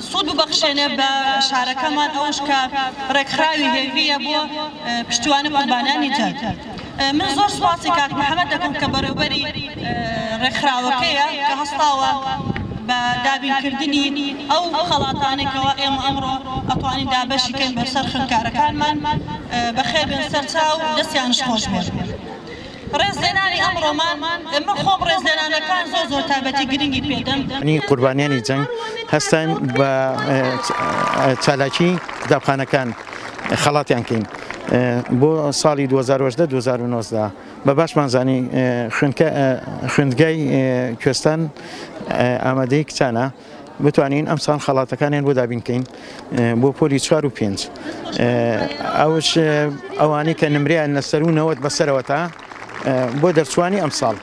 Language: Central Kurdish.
سوود ببەخشێنێ بە شارەکەمان ئەوەش کە ڕێکخراوی هێڤیە بۆ پشتیوانی قوربانیانی جەنگ. من زۆر سوپاسی کاک محەمەد دەکەم کە بەڕێوبەری ڕێکخراوەکەیە کە هەستاوە بە دابینکردنی ئەو خەڵاتانەی کەوا ئێمە ئەمڕۆ ئەتوانین دابەشی کەین بەسەر خوێندکارەکانمان. بەخێربێن سەرچاو دەستیانش خۆش بێت. ڕێزلێنانی ئەمڕۆمان، من خۆم ڕێزلێنانەکان زۆر زۆر تایبەتی گرنگی پێدەم. قوربانیانی جەنگ هەستاین بە چالاکی قوتابخانەکان خەڵاتیان کەین بۆ ساڵی 2018 2019 بە باشمان زانی خوێندگای کوێستان ئامادەی کچانە بتوانین ئەمساڵ خەڵاتەکانیان بۆ دابین کەین بۆ پۆلی چوار و پێنج ئەوش ئەوانەی کە نمریان لە سەرو 90 بەسەرەوە تا بۆ دەرچوانی ئەمساڵ.